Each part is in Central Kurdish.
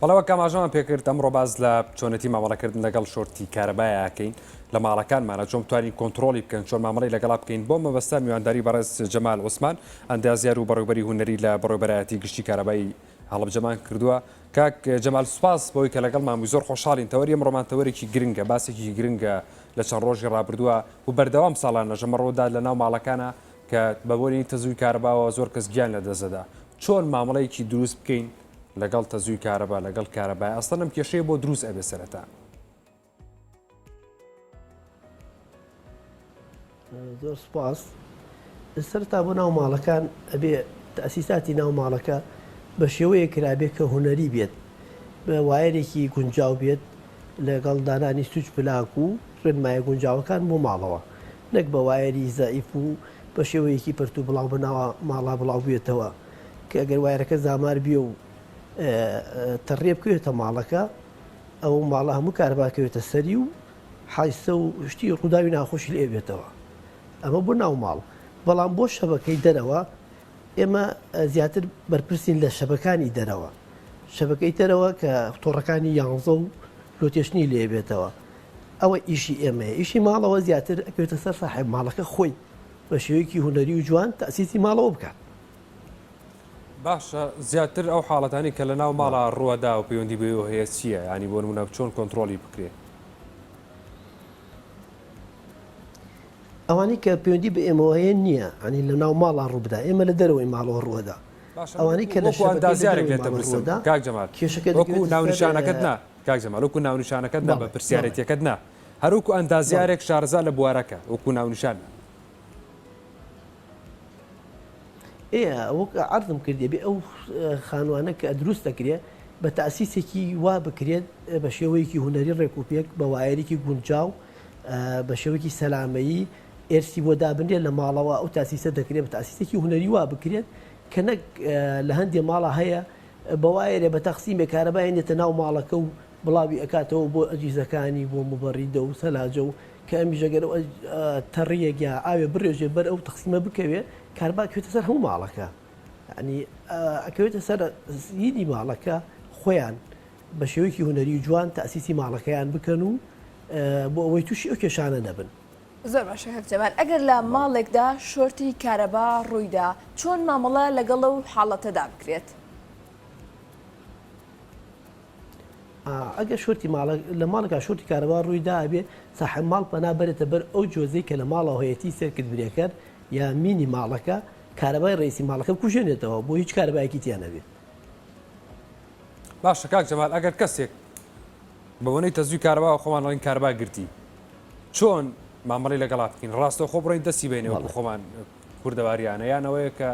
بەڵێ وەک ئاماژەمان پێکرد ئەمڕۆ باس لە چۆنێتی مامەڵەکردن لەگەڵ شۆرتی کارەبایە ئەکەین لە ماڵەکانمانە چۆن بتوانین کۆنتڕۆڵی بکەن چۆن مامەڵەی لەگەڵا بکەین بۆ مەبەستە میوانداری بەڕێز جەمال عوسمان ئەندازیار و بەڕێوبەری هونەری لە بەڕێوبەرایەتی گشتی کارەبای هەڵەبجەمان کردووە کاک جەمال سوپاس بەوەی کە لەگەڵمان بووی زۆر خۆشحاڵین تەوەری ئەمڕۆمان تەوەرێکی گرنگە باسێکی گرنگە لە چەند ڕۆژی ڕابردووە و بەردەوام ساڵانە ژەمەڕۆدا لە ناو ماڵەکانە کە بەبۆنی تەزووی کارەباوە زۆر کەس گیان لەدەست دەدا چۆن مامەڵەیەکی دروست بکەین لەگەڵ تەزووی کارەبا لەگەڵ کارەبای ئەسڵەن ئەم کێشەیە بۆ دروست ئەبێ سەرەتا؟ زۆر سوپاس. سەرەتا بۆ ناو ماڵەکان ئەبێ تەئسیساتی ناو ماڵەکە بە شێوەیەک کرابێ کە هونەری بێت بە وایەرێکی گونجاو بێت لەگەڵ دانانی سوچ پلاک و ڕێنمایە گونجاوەکان بۆ ماڵەوە نەک بە وایەری زەعیف و بە شێوەیەکی پەرت و بڵاو بە ناوە ماڵا بڵاو بوێتەوە کە ئەگەر وایەرەکە زامار بێ و تەڕێ بکەوێتە ماڵەکە ئەو ماڵە هەموو کارەبا کەوێتە سەری و حادیسە و شتی ڕووداوی ناخۆشی لێ بێتەوە ئەمە بۆ ناو ماڵ بەڵام بۆ شەبەکەی دەرەوە ئێمە زیاتر بەرپرسین لە شەبەکانی دەرەوە شەبەکەی دەرەوە کە تۆڕەکانی یانزە و لۆتێشنی لێ بێتەوە ئەوە ئیشی ئێمەیە ئیشی ماڵەوە زیاتر ئەکەوێتە سەر ساحێب ماڵەکە خۆی بە شێوەیەکی هونەری و جوان تەئسیسی ماڵەوە بکات. باشە زیاتر ئەو حاڵەتانەی کە لەناو ماڵا ڕووەدا و پەیوەندی بەوێوە هەیە چییە؟ یانی بۆ نموونە چۆن کۆنتڕۆڵی بکرێ؟ ئەوانەی کە پەیوەندی بە ئێمەوە هەیە نییە ینی لە ناو ماڵا ڕوو بدا ئێمە لە دەرەوەی ماڵەوە ڕووەدا باشە ئەوانەی کە لە وەکو شەبەکەی لە ئەندازیارێک دەرەوەی لێت ماڵەوە دەپرسم ڕووەدا کاک جەمال کێشەکە وەکو دەکەوێتە سەر ناونیشانەکەت نا کاک جەمال وەکو ناونیشانەکەت نا بەڵێ بە بەڵێ پرسیارێتیەکەت نا هەر وەکو بەڵێ ئەندازیارێک شارەزا لە بوارەکە وەکو ناونیشان نا. ئێ وەک عەرزم کرد دەبێ ئەو خانوانە کە دروست دەکرێ بە تاسیسێکی وا بکرێت بە شێوەیەکی هونەری ڕێک و پێک بە وایەرێکی گونجاو بە شێوەیەکی سەلامەیی ئێرسی بۆ دابنرێت لە ماڵەوە ئەو تاسیسە دەکرێت بە تاسیسێکی هونەری وا بکرێت کە نەک لە هەندێ ماڵە هەیە بە وایەرێ بە تەقسیمێ کارەبا هێنێتە ناو ماڵەکە و بڵاوی ئەکاتەوە بۆ ئەجیزەکانی بۆ موبەریدە و سەلاجە و کە ئەمیش ئەگەر ئەو تەڕیەک یا ئاوێ بڕێژێ بەر ئەو تەقسیمە بکەوێ کارەبا ئەکەوێتە سەر هەموو ماڵەکە یعنی ئەکەوێتە سەر هینی ماڵەکە خۆیان بە شێوەیەکی هونەری و جوان تەئسیسی ماڵەکەیان بکەن و بۆ ئەوەی تووشی ئەو کێشانە نەبن. زۆر باشە کاک جەمال ئەگەر لە ماڵێکدا شۆرتی کارەبا ڕوویدا چۆن مامەڵە لەگەڵ ئەو حاڵەتەدا بکرێت؟ ئەگەر شۆرتی ماڵە لە ماڵێکا شۆرتی کارەبا ڕووی دا ئەبێ ساحێب ماڵ پەنا بەرێتە بەر ئەو جۆزەی کە لە ماڵەوە هەیەتی circuit breaker یا مینی ماڵەکە کارەبای ڕئیسی ماڵەکە بکوژێنێتەوە بۆ هیچ کارەبایەکی تیا نەبێت. باشە کاک جەمال ئەگەر کەسێک بە بۆنەی تەزووی کارەباوە خۆمان ئەڵێین کارەبا گرتی چۆن مامەڵەی لەگەڵا بکەین ڕاستەوخۆ بڕۆین دەستی بینێ وەکو خۆمان کوردەواریانە یان ئەوەیە کە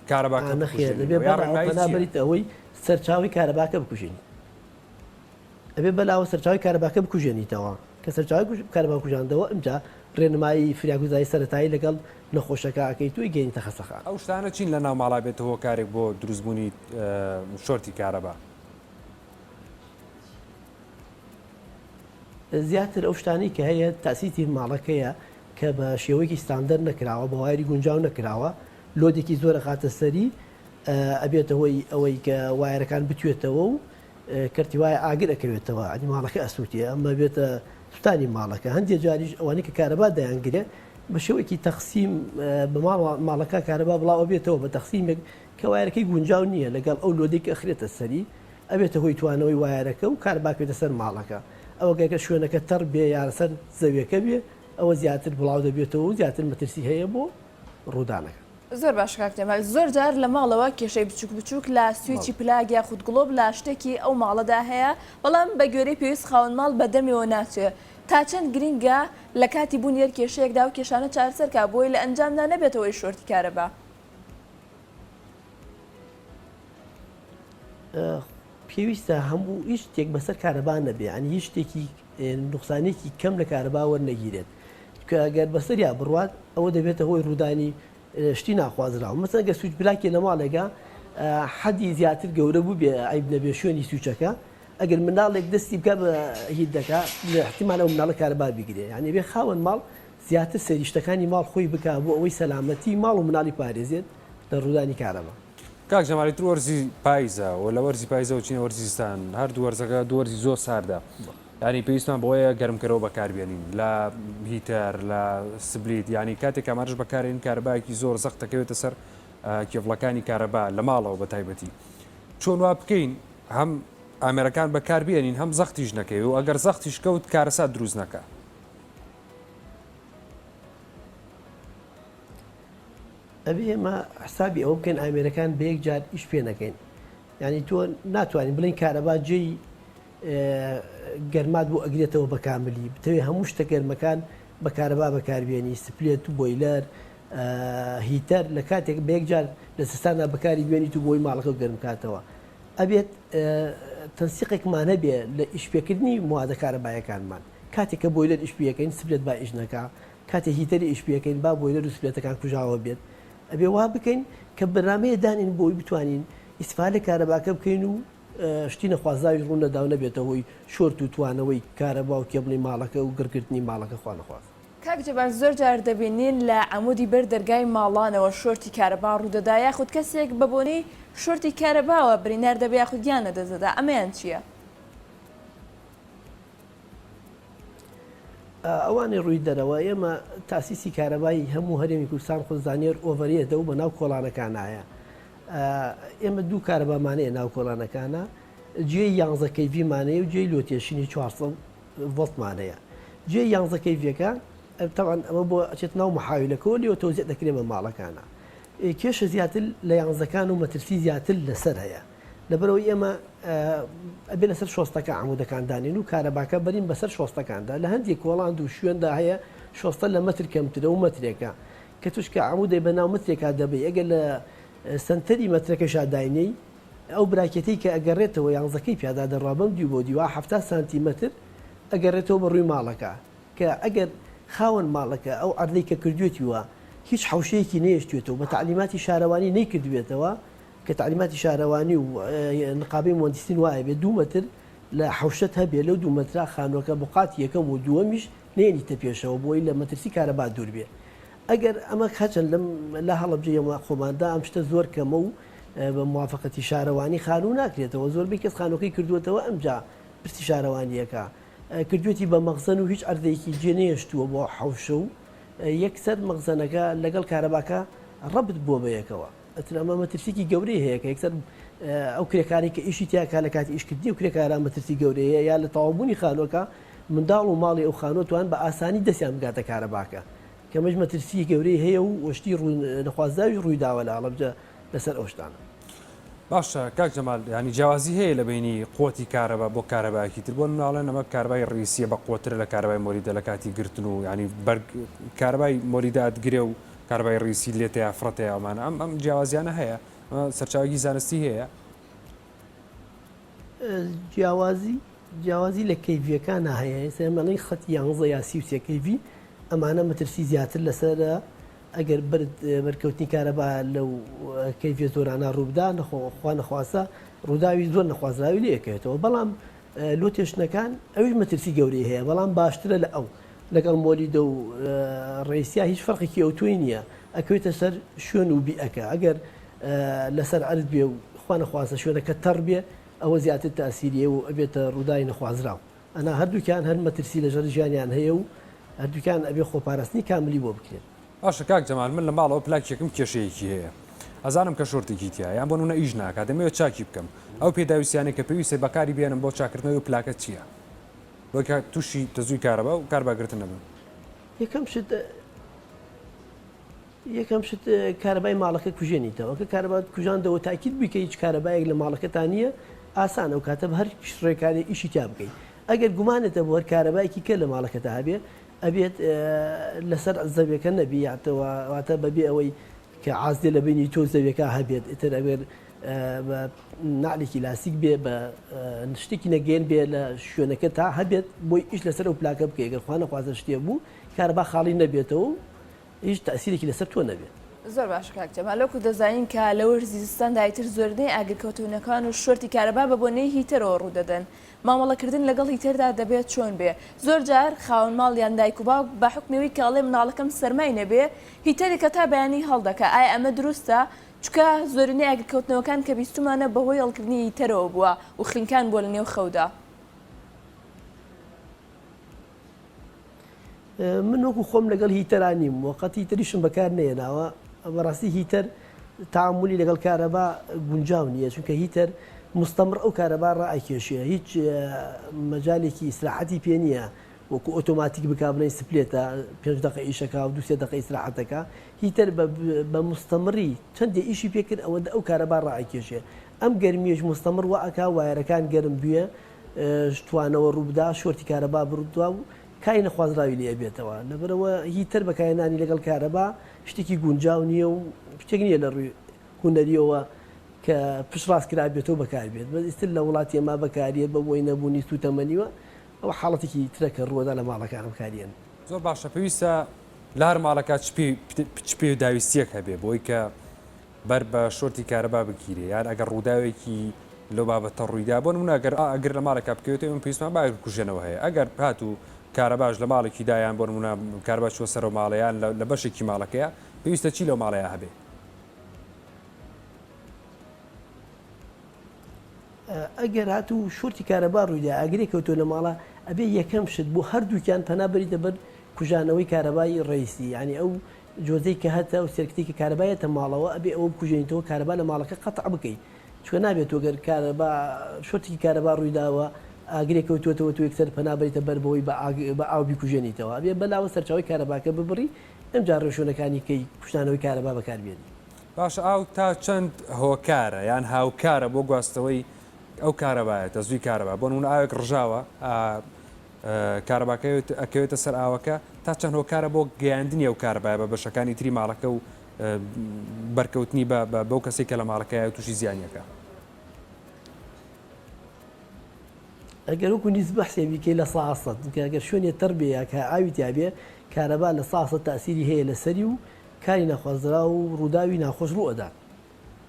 کارەباکە نەخێر دەبێ پەنا بەریتە ئەوەی سەرچاوەی کارەباکە بکوژێنی ئەبێ بەلاوە سەرچاوی کارەباکە بکوژێنیتەوە کە سەرچاوی کارەبا کوژاندەوە ئەمجا ڕێنمایی فریاگوزاری سەتایی لەگەڵ نەخۆشەکە ئەکەیت و گەینیتە خەسەخانە. ئەو شتانە چین لە ناو ماڵا بێتە هۆکارێک بۆ دروستبوونی شۆرتی کارەبا؟ زیاتر ئەو شتانەی کە هەیە تاسیسی ماڵەکەیە کە بە شێوەیەکی ستاندەر نەکراوە بە وایری گونجاو نەکراوە load ێکی زۆر ئەخاتە سەری ئەبێتە هۆی ئەوەی کە وایەرەکان بتوێتەوە و کەرتی وایە ئاگر ئەکەوێتەوە ئەنی ماڵەکە ئەسووتێ ئەمە بێتە سوتانی ماڵەکە هەندێک جاریش ئەوانەی کە کارەبا دەیانگرێ بە شێوەیەکی تەقسیم بە ماڵەکە کارەبا بڵاو ئەبێتەوە بە تەقسیمێک کە وایەرەکەی گونجاو نییە لەگەڵ ئەو load ەی کە ئەخرێتە سەری ئەبێتە هۆی توانەوەی وایەرەکە و کارەبا بکەوێتە سەر ماڵەکە ئەوە گەر شوێنەکە تەڕ بێ یا سەر زەویەکە بێ ئەوە زیاتر بڵاو دەبێتەوە و زیاتر مەترسی هەیە بۆ ڕوودانەکە. زۆر باشە کاک جەمال زۆر جار لە ماڵەوە کێشەی بچوک بچوک لە سویچی پلاگ یاخود گڵۆپ لە شتێکی ئەو ماڵەدا هەیە بەڵام بە گوێرەی پێویست خاوەن ماڵ بە دەمێوە ناچێ تا چەند گرینگە لە کاتی بوونی هەر کێشەیەکدا ئەو کێشانە چارەسەر کا بۆی لە ئەنجامدا نەبێتە هۆی شۆرتی کارەبا. پێویستە هەموو هیچ شتێک بەسەر کارەبا نەبێ یانی هیچ شتێکی نوقسانێکی کەم لە کارەبا وەرنەگیرێت کە گەر بەسەریا بڕوات ئەوە دەبێتە هۆی ڕوودانی شتی ناخوازراو مەسەن گەر سوچ بلاکێ لە ماڵێکە حەدی زیاتر گەورە بوو بێ عیب نەبێ شوێنی سوچەکە ئەگەر مناڵێک دەستی بکە بە هیچ دەکا لە احتیمال ئەو مناڵە کارەبا بگرێ یعنی بێ خاوەن ماڵ زیاتر سەیری شتەکانی ماڵ خۆی بکا بۆ ئەوەی سەلامەتی ماڵ و مناڵی پارێزێت لە ڕوودانی کارەبا. کاک جەمال ئیتر وەرزی پایزە و لە وەرزی پایزەوە چینە وەرزی زستان هەردوو وەرزەکە دوو وەرزی زۆر ساردە یانی پێویستمان بەوەیە گەرمکەرەوە بەکاربێنین لە heater لە split یانی کاتێک ئەمانەش بەکارێن کارەبایەکی زۆر زەخت دەکەوێتە سەر کێبڵەکانی کارەبا لە ماڵەوە بە تایبەتی چۆن وا بکەین هەم ئامێرەکان بەکاربێنین هەم زەختیش نەکەوێ و ئەگەر زەختیش کەوت کارەسات دروست نەکا. ئەبێ ئێمە حسابی ئەوە بکەین ئامێرەکان بە یەک جار ئیش پێ نەکەین یعنی تۆ ناتوانین بڵین کارەبا جێی گەرمات بۆ ئەگرێتەوە بە کاملی بتەوێ هەموو شتە گەرمەکان بە کارەبا بەکاربیێنی split و boiler heater لە کاتێک بە یەک جار لە زستاندا بەکاری بێنیت و بۆی ماڵەکە گەرم کاتەوە ئەبێت تەنسیقێکمان هەبێ لە ئیشپێکردنی موادە کارەبایەکانمان کاتێک کە boiler ئیش پێەکەین split با ئیش نەکا کاتێ heater ی ئیش پێکەین با boiler و split ەکان کوژاوە بێت ئەبێ وا بکەین کە بەرنامەیە دانین بۆی بتوانین ئیسفادە لە کارەباکە بکەین و شتی نەخوازراویش ڕوو نەدا و نەبێتە هۆی شۆرت و توانەوەی کارەبا و کێبڵی ماڵەکە و گڕگرتنی ماڵەکە خوا نەخواستە. کاک جەبار زۆر جار دەبینین لە عەمودی بەر دەرگای ماڵانەوە شۆرتی کارەبا ڕوودەدا یاخود کەسێک بە بۆنەی شۆرتی کارەباوە بریندار دەبێ یاخود گیان لەدەست دەدا ئەمەیان چییە؟ ئەوانەی ڕووی دەرەوە ئێمە تاسیسی کارەبای هەموو هەرێمی کوردستان خۆ زانیار overhead ە و بە ناو کۆڵانەکانایە ئێمە دوو کارەبامانەیە ناو کۆڵانەکانە جێی یانزە kV مانەیە و جێی low tension ی 400 ڤۆڵتمانەیە جێی یانزە kV ەکە تەوان ئەمە بۆ ئەچێت ناو محاویلەکەەوە لێوە تەوزیع دەکرێت بە ماڵەکانە کێشە زیاتر لە یانزەکان و مەترسی زیاتر لەسەر هەیە لەبەرئەوەی ئێمە ئەبێ لەسەر شۆستەکە عەمودەکان دانێین و کارەباکە بەرین بەسەر شۆستەکاندا لە هەندێک کۆڵاند و شوێندا هەیە شۆستە لە مەتر کەمترە و مەترێکە کە توش کە عەمودێ بە ناو مەترێکا دەبەی ئەگەر لە سەنتەری مەترەکەشا داینێی ئەو bracket ەی کە ئەگەڕێتەوە یانزەکەی پیادا دەڕوا بەم دیو بۆ دیوا 70 سانتیمەتر ئەگەڕێتەوە بە ڕووی ماڵەکە کە ئەگەر خاوەن ماڵەکە ئەو عەردەی کە کردوێتیوە هیچ حەوشەیەکی نەیەشتوێتەوە بە تەعلیماتی شارەوانی نەیکردبێتەوە کە تەعلیماتی شارەوانی و نقابەی موهەندیسین وایە بێ دوو مەتر لە حەوشەت هەبێ لەو دوو مەترا خانووەکە بۆ قاتی یەکەم و دووەمیش نەیەنیتە پێشەوە بۆی لە مەترسی کارەبا دوور بێ ئەگەر ئەمە هەرچەند لەم لە هەڵەبجەی ئەمە خۆماندا ئەم شتە زۆر کەمە و بە موافقەتی شارەوانی خانوو ناکرێتەوە زۆربەی کەس خانووەکەی کردووەتەوە ئەمجا پرسی شارەوانییەکە کردوێتی بە مەخزەن و هیچ عەردێکی جێ نەیەشتووە بۆ حەوشە و یەکسەر مەخزەنەکە لەگەڵ کارەباکە ڕەبت بووە بە یەکەوە. ئیتر ئەمە مەترسیکی گەورەی هەیە کە یەکسەر ئەو کرێکارەی کە ئیشی تیا کا لە کاتی ئیشکردنی ئەو کرێکارە مەترسی گەورەی هەیە یا لە تەواوبوونی خانووەکە منداڵ و ماڵی ئەو خانووە توان بە ئاسانی دەستیان بگاتە کارەباکە کە ئەمەش مەترسی گەورەی هەیە و شتی ڕوو نەخوازراویش ڕووی داوە لە هەڵەبجە لەسەر ئەو شتانە. باشە کاک جەمال یانی جیاوازی هەیە لە بەینی قوتی کارەبا بۆ کارەبایەکی تر بۆ نمونە ئەڵێن ئەمە کارەبای ڕیسیە بە قوترە لە کارەبای مۆلیدە لە کاتی گرتن و یانی بەرگ کارەبای مۆلیدە ئەتگرێ و کارەبای ڕیسی لێتەیە فڕەتەیە ئەمانە ئەم ئەم جیاوازیانە هەیە ئەمە سەرچاوەیەکی زانستی هەیە؟ جیاوازی جیاوازی لە kV ەکانا هەیە ئێستا ئێمە ئەڵێین خەتی یانزە یا 33 kV ئەمانە مەترسی زیاتر لەسەرە ئەگەر بەرد بەرکەوتنی کارەبا لەو kV ە زۆرانە ڕووبدا خوا نەخواستە ڕووداوی زۆر نەخوازراوی لێ ئەکەوێتەوە بەڵام low tension ەکان ئەویش مەترسی گەورەی هەیە بەڵام باشترە لە ئەو لەگەڵ مۆلیدە و ڕیسیا هیچ فەرقێکی ئەوتۆی نییە ئەکەوێتە سەر شوێن و بیئەکە ئەگەر لەسەر عەرد بێ و خوا نەخواستە شوێنەکە تەڕ بێ ئەوە زیاتر تاسیری هەیە و ئەبێتە ڕووداوی نەخوازراو ئەنا هەردووکیان هەر مەترسی لەژەر ژیانیان هەیە و هەردووکیان ئەبێ خۆپاراستنی کاملی بۆ بکرێت. باشە کاک جەمال من لە ماڵەوە پلاکێکم کێشەیەکی هەیە ئەزانم کە شۆرتێکی تیایە یان بۆ نمونە ئیش ناکات دەمەوێت چاکی بکەم ئەو پێداویستیانەی کە پێویستە بەکاری بێنم بۆ چاکردنەوەی ئەو پلاکە چییە بۆی کە تووشی تەزووی کارەبا و کاربا گرتن نەبم؟ یەکەم شت یەکەم شت کارەبای ماڵەکە کوژێنیتەوە کە کارەبات کوژاندەوە تاکید بووی کە هیچ کارەبایەک لە ماڵەکەتا نییە ئاسانە ئەو کاتە بە هەر ڕێکارێک ئیشی تیا بکەیت ئەگەر گومانت هەبوو هەر کارەبایەکی کە لە ماڵەکەتا هەبێ ئەبێت لەسەر زەویەکە نەبی یاتەوە واتە بەبێ ئەوەی کە عازلێ لە بینی تۆ زەویەکە هەبێت ئیتر ئەگەر بە نعلێکی لاستیک بێ بە شتێکی نەگەیەن بێ لە شوێنەکە تا هەبێت بۆی ئیش لەسەر ئەو پلاکە بکەی گەر خوا نەخوازە شتێ بوو کارەبا خاڵی نەبێتەوە و هیچ تەئسیرێکی لەسەر تۆ نەبێت. زۆر باشە کاک جەمال وەکو دەزانین کە لە وەرزی زستاندا ئیتر زۆرینەی ئاگرکەوتوونەکان و شۆرتی کارەبا بە بۆنەی heater ەوە ڕوودەدەن مامەڵەکردن لەگەڵ heater دا دەبێت چۆن بێ زۆر جار خاوەن ماڵ یان دایک و باوک بە حوکمی ئەوەی کە ئەڵێ مناڵەکەم سەرمای نەبێ heater ێکە تا بەیانی هەڵدەکا ئایا ئەمە دروستە چونکە زۆرینەی ئاگرکەوتنەوەکان کە بیستومانە بەهۆی هەڵکردنی heater ەوە بووە و خنکان بووە لە نێو خەودا. من وەکو خۆم لەگەڵ heater ا نیم و قەت heater یشم بەکار نەهێناوە، بەڕاستی heater تەعامولی لەگەڵ کارەبا گونجاو نییە، چونکە heater مستەمڕ ئەو کارەبا ڕائەکێشێ، هیچ مەجالێکی ئیسراحەتی پێ نییە وەکو ئۆتۆماتیک بکا بڵێین split ە پێنج دەقە ئیشەکا و دوو سێ دەقە ئیسراحەتەکا، heater بە مستەمڕی چەندێ ئیشی پێ کرد ئەوەندە ئەو کارەبا ڕائەکێشێ، ئەم گەرمیەش مستەمڕ وا ئەکا وایەرەکان گەرم بوێ توانەوە ڕووبدا شۆرتی کارەبا بڕدا و کاری نەخوازراوی لێ ئەبێتەوە لەبەرئەوە heater بەکارهێنانی لەگەڵ کارەبا شتێکی گونجاو نییە و شتێک نییە لە ڕووی هونەریەوە کە پشتڕاست کرابێتەوە بەکاربێت بەس ئیستر لە وڵاتی ئێمە بەکاریەت بە بۆی نەبوونی سووتەمەنیوە ئەوە حاڵەتێکی ترە کە ڕووەدا لە ماڵەکان بەکاریێن. زۆر باشە پێویستە لە هەر ماڵەکە چ پێداویستیەک هەبێ بۆی کە بەر بە شۆرتی کارەبا بگیرێ یان ئەگەر ڕووداوێکی لەو بابەتە ڕوویدا بۆ نمونە ئەگەر ئاگر لە ماڵێکا بکەوێتەوە ئێمە پێویستمان بە ئاگرکوژێنەوە هەیە ئەگەر هاتوو کارەباش لە ماڵێکی دا یان بۆ نمونە کارەبا چووە سەرەو ماڵێ یان لە بەشێکی ماڵەکەیە پێویستە چی لەو ماڵەیا هەبێ؟ ئەگەر هاتوو شۆرتی کارەبا ڕوویدا ئاگرێک کەوتووە لە ماڵە ئەبێ یەکەم شت بۆ هەردووکیان پەنا بەریتە بەر کوژانەوەی کارەبای ڕەیسی یانی ئەو جۆزەی کە هەتە ئەو circuit ەی کە کارەبا یەتە ماڵەوە ئەبێ ئەوە بکوژێنیتەوە کارەبا لە ماڵەکە قەتع بکەی چونکە نابێت تۆ گەر کارەبا شۆرتێکی کارەبا ڕووی داوە ئاگرێک کەوتووەتەوە تۆ یەکسەر پەنا بەریتە بەر بەوەی بە ئاگ بە ئاو بیکوژێنیتەوە ئەبێ بەلاوە سەرچاوەی کارەباکە ببڕی ئەمجا ڕێوشوێنەکانی کەی کوژانەوەی کارەبا بەکار بێنی. باشە ئاو تا چەند هۆکارە یان هاوکارە بۆ گواستەوەی ئەو کارەبایە تەزووی کارەبا بۆ نموونە ئاوێک ڕژاوە کارەباکە ئەکەوێتە سەر ئاوەکە تا چەند هۆکارە بۆ گەیاندنی ئەو کارەبایە بە بەشەکانی تری ماڵەکە و بەرکەوتنی بەو کەسێک کە لە ماڵەکەیە تووشی زیانەکە. ئەگەر وەکو نیسبە حسێبی کەی لە سا سەد کە ئەگەر شوێنێ تەڕ بێ یا کە ئاوی تیا بێ کارەبا لە سا سەد تاسیری هەیە لەسەری و کاری نەخوازراو و ڕووداوی ناخۆش ڕوو ئەدات.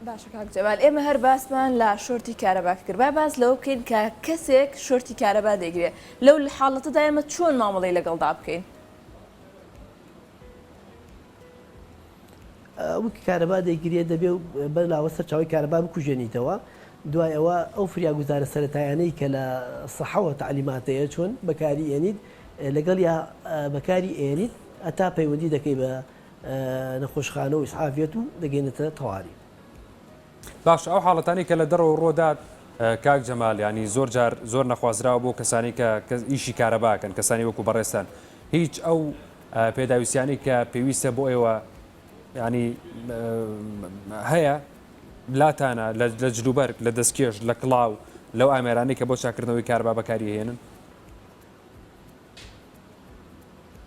باشە کاک جەمال ئێمە هەر باسمان لە شۆرتی کارەبا کرد با باس لەوە بکەین کە کەسێک شۆرتی کارەبا دەیگرێ لەو حاڵەتەدا ئێمە چۆن مامەڵەی لەگەڵدا بکەین؟ ئەو کارەبا دەیگرێ دەبێ بەلاوە سەرچاوەی کارەبا بکوژێنیتەوە دوای ئەوە ئەو فریاگوزارە سەرەتایانەی کە لە سەحەوە تەعلیماتەیە چۆن بەکاری ئێنیت لەگەڵیا بەکاری ئێنیت هەتا پەیوەندی دەکەی بە نەخۆشخانە و ئیسعافیەت و دەگەینەتە تەواری. باشە ئەو حاڵەتانەی کە لە دەرەوە ڕوەدات کاک جەمال یانی زۆر جار زۆر نەخوازراوە بۆ کەسانی کە ئیشی کارەباکەن کەسانی وەکو بەڕێزتان هیچ ئەو پێداویستیانەی کە پێویستە بۆ ئێوە ینی هەیە لاتانە لە جلوبەرگ لە دەستکێش لە کڵاو لەو ئامێرانەی کە بۆ چاکردنەوەی کارەبا بەکاری هێنن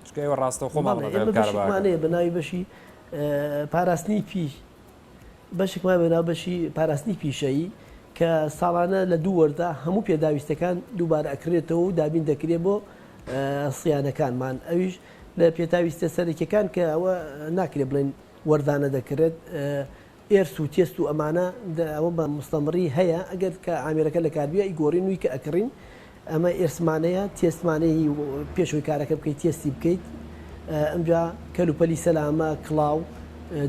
چونکە ئێوە ڕاستەوخۆ مامەڵە لەگەڵ ئێمە کارەبا بەشێکمان ئەکەن. هەیە بە ناوی بەشی پاراستنی پی بەشێکمان بە ناو بەشی پاراستنی پیشەیی کە ساڵانە لە دوو وەرزا هەموو پێداویستەکان دووبارە ئەکرێتەوە و دابین دەکرێت بۆ سیانەکانمان ئەویش لە پێداویستە سەرەکیەکان کە ئەوە ناکرێت بڵێن وەرزانە دەکرێت ئێرس و تێست و ئەمانە ئەوە بە مستەمڕی هەیە ئەگەر کە ئامێرەکە لە کار بێ ئەیگۆڕین وی کە ئەکڕین ئەمە ئێرسمانەیە تێستمانەی پێشەوەی کارەکە بکەیت تێستی بکەیت ئەمجا کەلوپەلی سەلامە کڵاو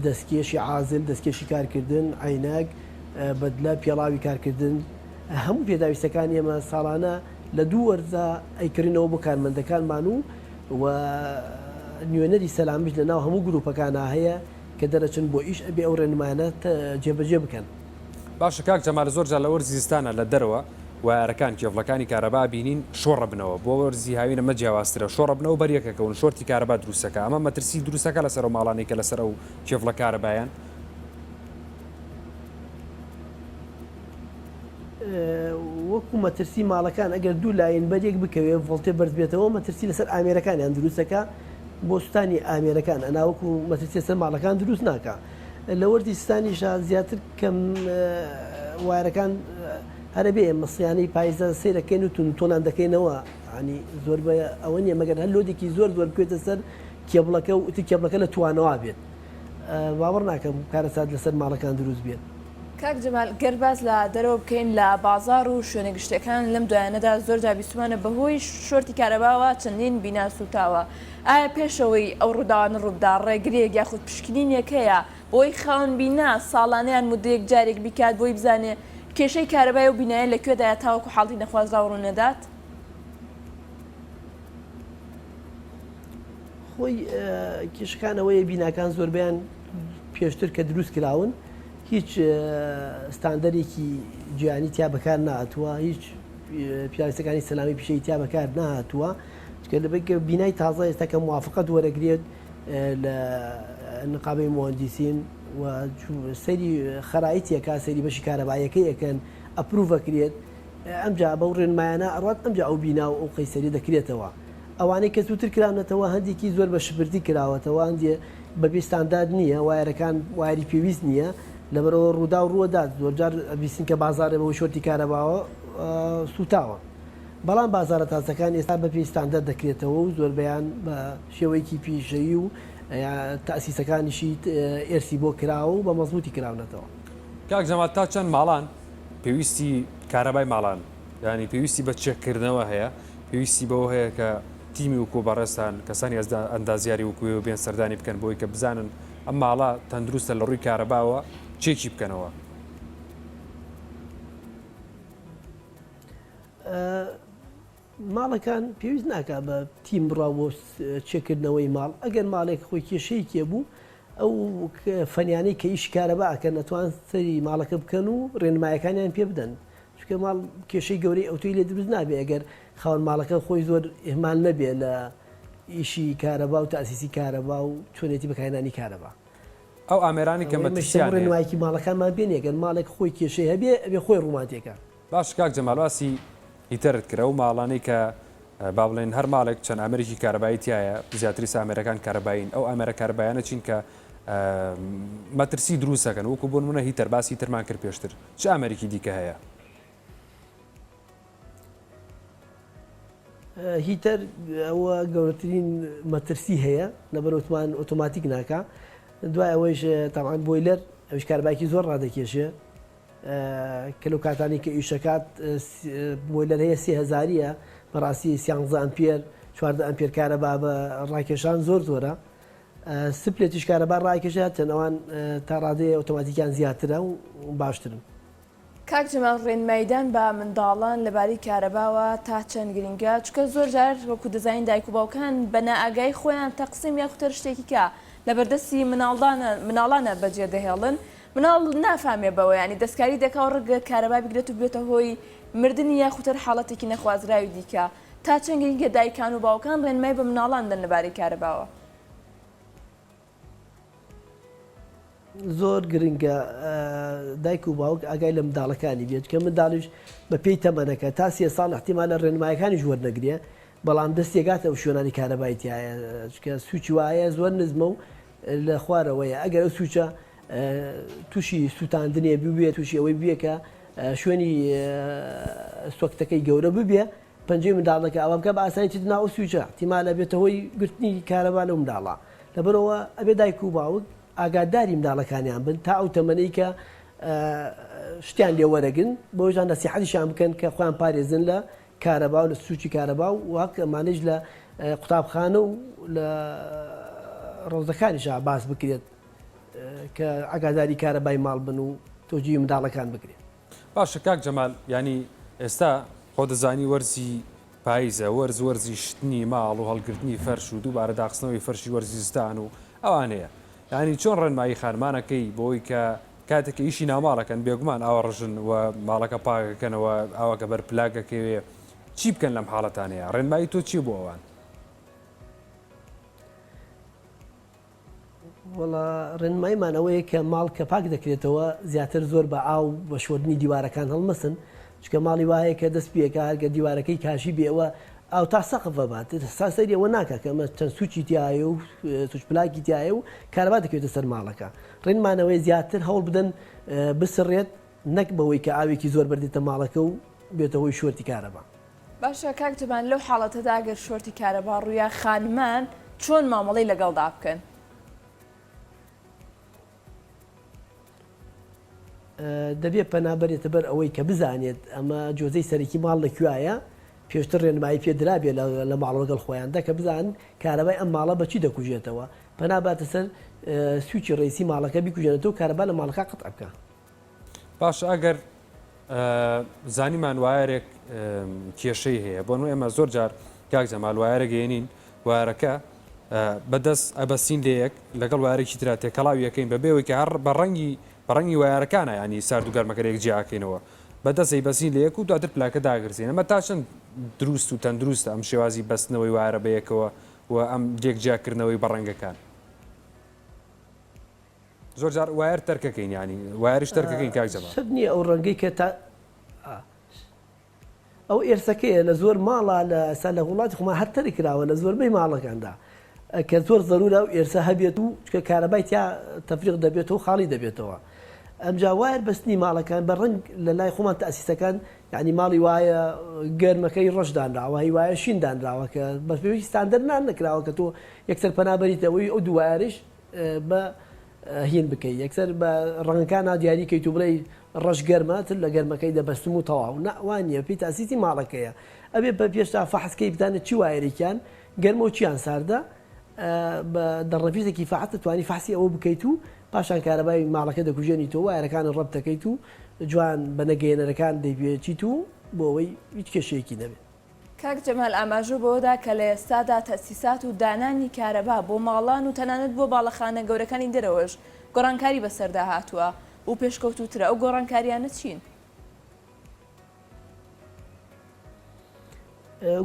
دەستکێشی عازل دەستکێشی کارکردن عینەک بەدلە پێڵاوی کارکردن هەموو پێداویستەکان ئێمە ساڵانە لە دوو وەرزا ئەیکڕینەوە بۆ کارمەندەکانمان و و نوێنەری سەلامیش لە ناو هەموو گروپەکانا هەیە کە دەرەچن بۆ ئیش ئەبێ ئەو ڕێنمایانە جێبەجێ بکەن. باشە کاک جەمال زۆر جار لە وەرزی زستانا لە دەرەوە وایەرەکان کێبڵەکانی کارەبا ئەبینین شۆڕەبنەوە بۆ وەرزی هاوین ئەمە جیاوازترە شۆڕەبنەوە بەریەکەکەون شۆرتی کارەبا دروستەکا ئەمە مەترسی دروستەکا لەسەر ئەو ماڵانەی کە لەسەر ئەو کێبڵە کارەبایەن؟ وەکو مەترسی ماڵەکان ئەگەر دوو line بەریەک بکەوێ ڤۆڵتێ بەرز بێتەوە مەترسی لەسەر ئامێرەکانیان دروستەکا بۆ سوتانی ئامێرەکان ئەنا وەکو مەترسی لەسەر ماڵەکان دروست ناکا لە وەرزی زستانیشا زیاتر کەم وایەرەکان هەرە بێ ئێمە سیانەی پایزە سەیرەکەین و توندوتۆڵیان دەکەینەوە ینی زۆر بە ئەوە نییە مەگەر هەر load ێکی زۆر زۆر بکەوێتە سەر کێبڵەکە و ئیتر کێبڵەکە لە توانەوە بێت. باوەڕ ناکەم کارەسات لەسەر ماڵەکان دروست بێت. کاک جەمال گەر باس لە دەرەوە بکەین لە بازاڕ و شوێنە گشتیەکان لەم دوایانەدا زۆر جار بیستومانە بەهۆی شۆرتی کارەباوە چەندین بینا سوتاوە ئایا پێشەوەی ئەو ڕووداوانە ڕووبدا ڕێگریەک یاخود پشکنینێک هەیە بۆی خاوەن بینا ساڵانە یان مودەیەک جارێک بیکات بۆی بزانێ کێشەی کارەبای ئەو بینایە لە کوێدایە تاوەکو حاڵەتی نەخوازراو ڕوونەدات؟ خۆی کێشەکان ئەوەیە بیناکان زۆربەیان پێشتر کە دروست کراون هیچ ستاندەرێکی جیهانی تیا بەکار نهاتووە هیچ پیاویستەکانی سەلامی پیشەی تیا بەکار نهاتووە چکە لەبەر بینای تازە ئێستا کە موافقەت وەرەگرێت لە نقابەی موهەندیسین و سەیری خەرایتیەکە سەیری بەشی کارەبایەکەی ئەکەن approve ئەکرێت ئەمجا بەو ڕێنمایانە ئەڕوات ئەمجا ئەو بینا و ئەو قەیسەریە دەکرێتەوە ئەوانەی کە زووتر کراونەتەوە هەندێکی زۆر بە شپرزی کراوەتەوە هەندێ بەبێ ستاندارد نییە وایەرەکان وایەری پێویست نییە لەبەرئەوە ڕووداو ڕووەدات زۆرجار ئەبیستین کە بازاڕێ بەهۆی شۆرتی کارەباوە سووتاوە بەڵام بازاڕە تازەکان ئێستا بەپێی ستاندەر دەکرێتەوە و زۆربەیان بە شێوەیەکی پیشەیی و تەئسیسەکانیشی ئێرسی بۆ کراوە و بە مەزبووتی کراونەتەوە. کاک جەمال تا چەند ماڵان پێویستی کارەبای ماڵان یانی پێویستی بە چێک کردنەوە هەیە پێویستی بەوە هەیە کە تیمی وکو بەڕێزتان کەسانی ئەندازیاری وکو ئێوە بێن سەردانی بکەن بۆی کە بزانن ئەم ماڵە تەندروستە لە ڕووی کارەباوە چێکی بکەنەوە. ماڵەکان پێویست ناکا بە تیم بڕا بۆ چێکردنەوەی ماڵ ئەگەر ماڵێک خۆی کێشەیەکی بوو ئەو فەنیانەی کە ئیشی کارەبا ئەکەن ئەتوان سەری ماڵەکە بکەن و ڕێنمایەکانیان پێ بدەن چونکە ماڵ کێشەی گەورەی ئەوتۆی لێ دروست نابێ ئەگەر خاوەن ماڵەکە خۆی زۆر ئیهمال نەبێ لە ئیشی کارەبا و تاسیسی کارەبا و چۆنێتی بەکارهێنانی کارەبا. ئەو ئامێرانی کە مەترسیان هەیە. ڕێنمایەکی ماڵەکانمان پێ نیە گەر ماڵێک خۆی کێشەی هەبێ ئەبێ خۆی ڕوومان تێکا. باشە کاک جەمال باسی heater ت کرد ئەو ماڵانەی کە با بڵێن هەر ماڵێک چەند ئامێرێکی کارەبایی تایە زیاتریس ئامێرەکان کارەبایین ئەو ئامێرە کارەبایانە چین کە مەترسی دروستەکەن وەکو بۆ نمونە heater باسی heater مان کرد پێشتر چ ئامێرێکی دیکە هەیە؟ heater ئەوە گەورەترین مەترسی هەیە لەبەر وتمان ئۆتۆماتیک ناکا دوای ئەوەیش تاوان boiler ئەوش کاربایکی زۆر ڕادەکێشێ کە لەو کاتانەی کە ئیشەکات boiler هەیە سێ هەزاریە بەڕاستی سیانزە ئەمپێر چواردە ئەمپێر کارەبا بە ڕاکێشان زۆر زۆرە split یش کارەبا ڕاکێشە چەند ئەوان تا ڕادەیە ئۆتۆماتیکیان زیاترە و باشترن. کاک جەمال ڕێنماییدان بە منداڵان لەبارەی کارەباوە تا چەند گرنگە؟ چونکە زۆر جار وەکو دەزانین دایک و باوکان بە نائاگایی خۆیان تەقسیم یاخود هەر شتێکی کە لەبەردەستی مناڵدانە مناڵانە بەجێ دەهێڵن مناڵ نافامێ بەوە یانی دەستکاری دەکا و ڕەنگە کارەبا بگرێت و ببێتە هۆی مردنی یاخود هەر حاڵەتێکی نەخوازراوی دیکە تا چەند گرنگە دایکان و باوکان ڕێنمای بە مناڵان بدەن لەبارەی کارەباوە؟ زۆر گرنگە دایک و باوک ئاگای لە منداڵەکانی بێت کە منداڵیش بە پێی تەمەنەکە تا سێ ساڵ احتیمالە ڕێنمایەکانیش وەرنەگرێ بەڵام دەستێگاتە ئەو شوێنانی کارەبای تایە چکە سوچی وایە زۆر نزمە و لە خوارەوەیە ئەگەر ئەو سوچە تووشی سووتاندنێ ببێ تووشی ئەوەی بێ کە شوێنی سۆکتەکەی گەورە ببێ پەنجەی منداڵەکە ئاوا بکە بە ئاسانی چێتە ناو ئەو سویچە ئیحتیمالە بێتە هۆی گرتنی کارەبا لەو منداڵە لەبەرئەوە ئەبێ دایک و باوک ئاگاداری منداڵەکانیان بن تا ئەو تەمەنەی کە شتیان لێ وەرەگرن بۆیان نەسیحەتیشیان بکەن کە خۆیان پارێزن لە کارەبا و لە سوچی کارەبا و وەک ئەمانەیش لە قوتابخانە و لە ڕەوزەکانیشا باس بکرێت کە ئاگاداری کارەبای ماڵ بن و تۆجیی منداڵەکان بکرێت. باشە کاک جەمال یانی ئێستا خۆ دەزانی وەرزی پایزە وەرز وەرزی شتنی ماڵ و هەڵگرتنی فەرش و دووبارە داخستنەوەی فەرشی وەرزی زستان و ئەوانەیە یانی چۆن ڕێنمایی خانمانەکەی بۆی کە کاتێک کە ئیشی ناوماڵەکەن بێگومان ئاوە ڕژن و ماڵەکە پاکەکەنەوە ئاوەکە بەر پلاگەکەوێ چی بکەن لەم حاڵەتانەیە ڕێنمایی تۆ چیە بۆ ئەوان؟ وەڵا ڕێنماییمان ئەوەیە کە ماڵ کە پاک دەکرێتەوە زیاتر زۆر بە ئاو بە شۆردنی دیوارەکان هەڵمەسن چونکە ماڵی وایە کە دەست پێکا هەرگە دیوارەکەی کاشی بێ ئەوە ئاو تا سەقف ئەبات تا سەیری ئەوە ناکا کە ئەمە چەند سوچی تایە و سوچ پلاکی تایە و کارەبا دەکەوێتە سەر ماڵەکە ڕێنمانەوەی زیاتر هەوڵ بدەن بسڕێت نەک بەوەی کە ئاوێکی زۆر بەردێتە ماڵەکە و بێتە هۆی شۆرتی کارەبا. باشە کاک جەبان لەو حاڵەتەدا گەر شۆرتی کارەبا ڕوویا خانمان چۆن مامەڵەی لەگەڵدا بکەن؟ دەبێت پەنا بەرێتە بەر ئەوەی کە بزانێت ئەمە جۆزەی سەرەکی ماڵ لە کوێیە، پێشتر ڕێنمایی پێ درابێت لە ماڵەوە لەگەڵ خۆیاندا کە بزانن کارەبای ئەم ماڵە بە چی دەکوژێتەوە، پەنا باتە سەر سویچی ڕەئیسی ماڵەکە بیکوژێنێتەوە کارەبا لە ماڵەکە قەتع بکا. باشە ئەگەر زانیمان وایەرێک کێشەی هەیە بۆ نمونە ئێمە زۆر جار کاک جەمال وایەرێک هێنین وایەرەکە بەدەست ئەبەسین لەیەک لەگەڵ وایەرێکی ترا تێکەڵاوی ئەکەین بەبێ ئەوەی کە هەر بە ڕەنگی بە ڕەنگی وایەرەکانە یانی سارد و گەرمەکە لەیەک جیاکەینەوە بەدەست ئەیبەسین لەیەک و دواتر پلاکە داگرسین ئەمە تا چەند دروست و تەندروستە ئەم شێوازی بەستنەوەی وایەرە بەیەکەوە و ئەم لێک جیاکردنەوەی بە ڕەنگەکان زۆر جار وایەر تەرکەکەین یانی وایەریش تەرکەکەین کاک جەمال. شەرت نییە ئەو ڕەنگەی کە تا ئەو ئێرسەکەیە لە زۆر ماڵا لە ئێستا لە وڵاتی خۆمان هەر تەرک کراوە لە زۆربەی ماڵەکاندا کە زۆر زەرورە ئەو ئێرسە هەبێت و چکە کارەبای تیا تەفریق دەبێتەوە خاڵی دەبێتەوە ئەمجا وایەر بەستنی ماڵەکان بە ڕەنگ لە لای خۆمان تەئسیسەکان یعنی ماڵی وایە گەرمەکەی ڕەش دانراوە هی وایە شین دانراوە کە بە پێویستی ستاندەر نان نەکراوە کە تۆ یەکسەر پەنا بەریتەوەی ئەو دوو وایەرەیش بە هین بکەی یەکسەر بە ڕەنگەکانا دیاری کەیت و بڵێی ڕەش گەرمە تر لە گەرمەکەی دەبەستم و تەواو نا وا نییە پێی تاسیسی ماڵەکەیە ئەبێ بە پێشتا فەحس کەی بزانێت چی وایەرێکیان گەرمە و چیان ساردە بە دەڕەفیزێکی فەحس دەتوانی فەحسی ئەوە بکەیت و پاشان کارەبای ماڵەکە دەکوژێنیتەوە وایەرەکانت ڕەبت دەکەیت و جوان بە نەگەیەنەرەکان دەیپێچیت و بۆ ئەوەی هیچ کێشەیەکی نەبێت. کاک جەمال ئاماژە بەوەدا کە لە ئێستادا تەئسیسات و دانانی کارەبا بۆ ماڵان و تەنانەت بۆ باڵەخانە گەورەکانی دەرەوەش گۆڕانکاری بەسەردا هاتووە و پێشکەوتووترە، ئەو گۆڕانکارییانە چین؟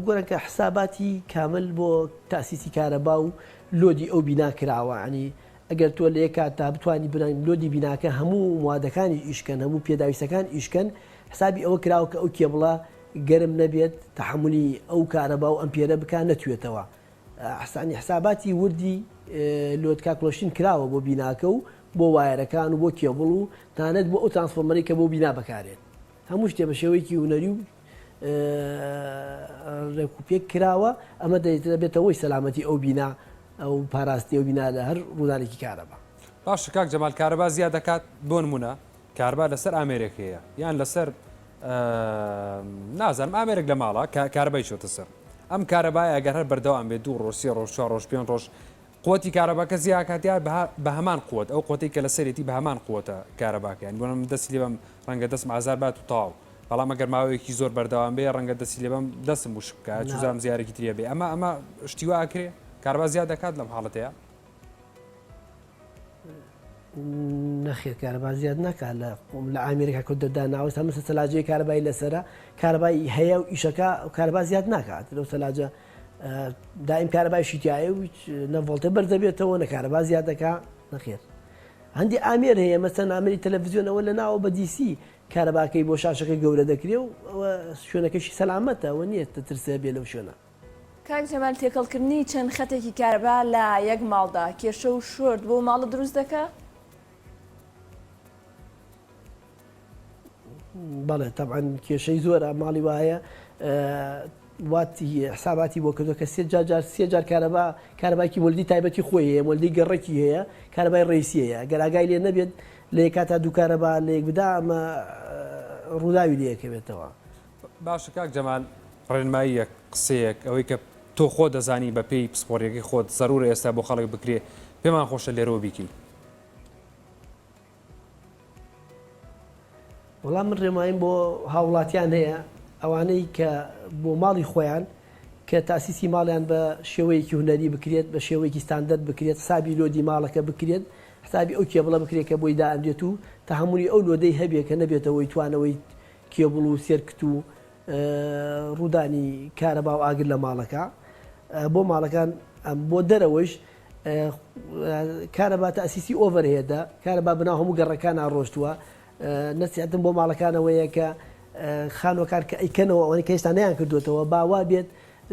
گۆرەکە حساباتی کامل بۆ تاسیسی کارەبا و load ی ئەو بینا کراوە ینی ئەگەر تۆ لە یەک کاتدا بتانی برنگ load ی بیناکە هەموو موادەکانی ئیشکەن هەموو پێداویستەکان ئیشکەن حسابی ئەوە کراوە کە ئەو کێبڵە گەرم نەبێت تەحەمولی ئەو کارەبا و ئەمپێرە بکا نەتوێتەوە ئەحسانی حساباتی وردی load calculation کراوە بۆ بیناکە و بۆ وایەرەکان و بۆ کێبڵ و تەنانەت بۆ ئەو ترانسفۆرمەرەی کە بۆ بینا بەکارێت هەموو شتێ بە شێوەیەکی هونەری و ڕێکوپێک کراوە ئەمە دەبێتە هۆی سەلامەتی ئەو بینا ئەو پاراستنی ئەو بینا لە هەر ڕوودانێکی کارەبا. باشە کاک جەمال کارەبا زیاد دەکات بۆ نمونە کارەبا لەسەر ئامێرێک هەیە یان لەسەر نازانم ئامێرێک لە ماڵە کارەبای چۆتە سەر ئەم کارەبایە ئەگەر هەر بەردەوام بێت دوو ڕۆژ سێ ڕۆژ چوار ڕۆژ پێنج ڕۆژ قوتی کارەباکە زیاکات یار بە هەمان قوت ئەو قوتەی کە لەسەرێتی بە هەمان قوتە کارەباکە یان بۆ من دەستی لێ بەم ڕەنگە دەستم ئازار بات و تەواو بەڵام ئەگەر ماوەیەکی زۆر بەردەوام بێ ڕەنگە دەستی لێ بەم دەستم وشک بکات چوزانم زیارێکی تریە بێ ئەمە ئەمە شتی وا ئەکرێ کارەبا زیاد دەکات لەم حاڵەتەیە نەخێر کارەبا زیاد ناکات لە لە ئامێرێکا کە داناوە ئێستا مەسە سەلاجەیە کارەبای لەسەرە کارەبای هەیە و ئیشەکە کارەبا زیاد ناکات لەو سەلاجە دایم کارەبایشی تایە و نە ڤۆڵتە بەرز دەبێتەوە نە کارەبا زیاد دەکا نەخێر هەندی ئامێر هەیە مەسەن ئامێری تەلەڤزیۆنەوە لە ناوە بە DC کارەباکەی بۆ شاشەکە گەورە دەکرێ و شوێنەکەشی سەلامەتە وە نییە ترسێ بێ لەو شوێنە. کاک جەمال تێکەڵکردنی چەند خەتێکی کارەبا لە یەک ماڵدا کێشە و short بۆ ماڵە دروست دەکا؟ بەڵێ تەبعەن کێشەی زۆرە ماڵی وایە واتی حساباتی بۆ کردو کە سێ جار جار سێ جار کارەبا کارەبایکی مۆلدی تایبەتی خۆی هەیە مۆلدی گەڕەکی هەیە کارەبای ڕیسی هەیە گەر ئاگای لێ نەبێت لە یەکاتا دوو کارەبا لە یەک بدا ئەمە ڕووداوی لێکەوێتەوە. باشە کاک جەمال ڕێنماییەک، قسەیەک، ئەوەی کە تۆ خۆت دەزانی بە پێی پسپۆڕیەکەی خۆت زەرورە ئێستا بۆ خەڵک بکرێ پێمان خۆشە لێرەوە بیکەی. وەڵا من ڕێنماییم بۆ هاوڵاتیان هەیە ئەوانەی کە بۆ ماڵی خۆیان کە تاسیسی ماڵیان بە شێوەیەکی هونەری بکرێت بە شێوەیەکی ستاندەرد بکرێت حسابی load ی ماڵەکە بکرێت حسابی ئەو کێبڵە بکرێت کە بۆی دائەنرێت و تەحەمولی ئەو load ەی هەبێت کە نەبێتەوەی توانەوەی کێبڵ و circuit و ڕوودانی کارەبا و ئاگر لە ماڵەکە بۆ ماڵەکان بۆ دەرەوەش کارەبا تەئسیسی overhead ە کارەبا بەناو هەموو گەڕەکانا ڕۆشتووە نەسیحەتم بۆ ماڵەکانەوەیە کە خانوەکان کە ئەیکەنەوە ئەوەی کە هێشتا نەیان کردوێتەوە باوا بێت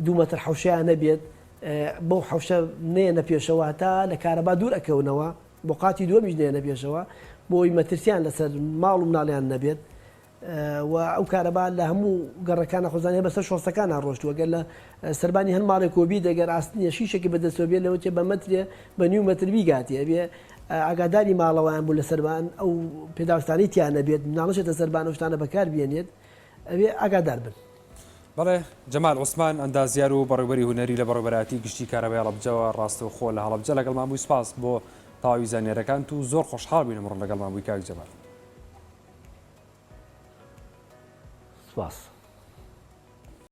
دوو مەتر حوشیان نەبێت بەو حوشە نێنە پێشەوە هەتا لە کارەبا دوور ئەکەونەوە بۆ قاتی دووەمیش نێنە پێشەوە بۆی مەترسیان لەسەر ماڵ و مناڵیان نەبێت و ئەو کارەبا لە هەموو گەڕەکانە خۆزانانی بەسەر شۆستەکانە ڕۆشتووە گەر لە سەربانی هەر ماڵێک کۆبی دەگەر ئاستنیە شیشێکی بەدەستەوە بێ لەوە چێ بە مەترێ بە نیو مەتر بیگاتێ بێ. ئاگاداری ماڵەوەیان بوو لە سەربان ئەو پێداوستانەی تیا نەبێت مناڵ نەچێتە سەربان ئەو شتانە بەکار بێنێت ئەبێ ئاگادار بن. بەڵێ، جەمال عوسمان، ئەندازیار و بەڕێوبەری هونەری لە بەڕێوبەرایەتی گشتی کارەبای هەڵەبجەوە ڕاستەوخۆ لە هەڵەبجە لەگەڵمان بووی، سوپاس بۆ تەواوی زانیاریەکانت و زۆر خۆشحاڵ بووین ئەمڕۆ لەگەڵمان بووی کاک جەمال. سوپاس.